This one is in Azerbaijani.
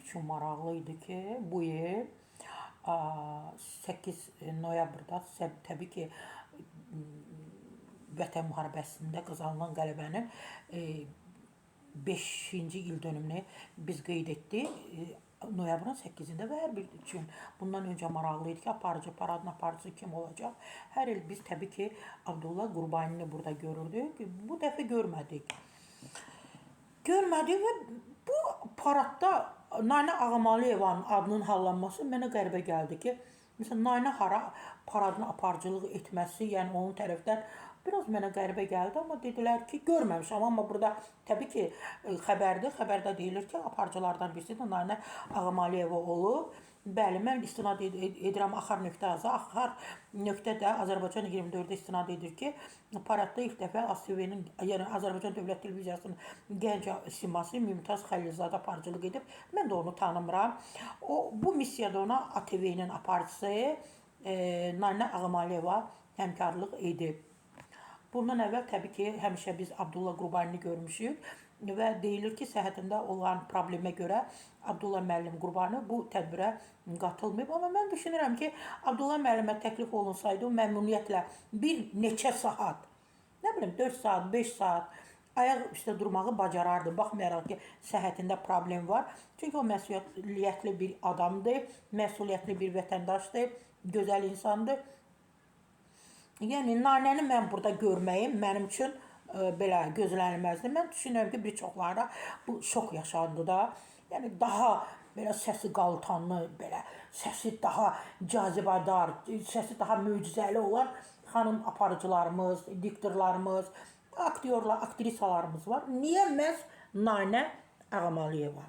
üçün maraqlı idi ki, bu il 8 noyabrda təbii ki, Vətən müharibəsində qazanılan qələbənin 5-ci il dönümünü biz qeyd etdik. Noyabrın 8-də və hər bir üçün bundan öncə maraqlı idi ki, aparıcı, paradın aparıcısı kim olacaq? Hər il biz təbii ki, Abdullah Qurbanini burada görürdük. Bu dəfə görmədik. Görmədik və bu paradda Nainə Ağamaliyevanın adının hallanması mənə qəribə gəldi ki, məsələn, Nainə hara paradın aparıcılıq etməsi, yəni onun tərəfdən biraz mənə qəribə gəldi, amma dedilər ki, görməmişəm, amma burada təbii ki, xəbərdir. Xəbərdə deyilir ki, aparıcılardan birisi də Nainə Ağamaliyeva olub. Bəli, mən istinad edirəm Axar.az-a. Axar.də Azərbaycan 24-də istinad edir ki, paradda ilk dəfə ASTV-nin, yəni Azərbaycan Dövlət Televiziyasının gənc siması Mümtaz Xəlilzadə aparıcılıq edib. Mən də onu tanımıram. O bu missiyada ona ATV-nin aparıcısı Nainə Ağamaliyeva həmkarlıq edib. Bundan əvvəl təbii ki, həmişə biz Abdullah Qurbanini görmüşük və deyilir ki, səhhətində olan problemə görə Abdullah müəllim Qurbani bu tədbirə qatılmayıb. Amma mən düşünürəm ki, Abdullah müəllimə təklif olunsaydı, o məmnuniyyətlə bir neçə saat, nə bilim 4 saat, 5 saat ayaq üstə durmağı bacarardı. Baxmayaraq ki, səhhətində problem var. Çünki o məsuliyyətli bir adamdır, məsuliyyətli bir vətəndaşdır, gözəl insandır. Yəni Nainəni mən burada görməyim mənim üçün belə gözlənilməzdir. Mən düşünürəm ki, bir çoxlara bu şok yaşandı da. Yəni daha belə səsi qaltanlı, belə səsi daha cazibədar, səsi daha möcüzəli olan xanım aparıcılarımız, diktorlarımız, aktyorlar, aktrisalarımız var. Niyə məhz Nainə Ağamaliyeva?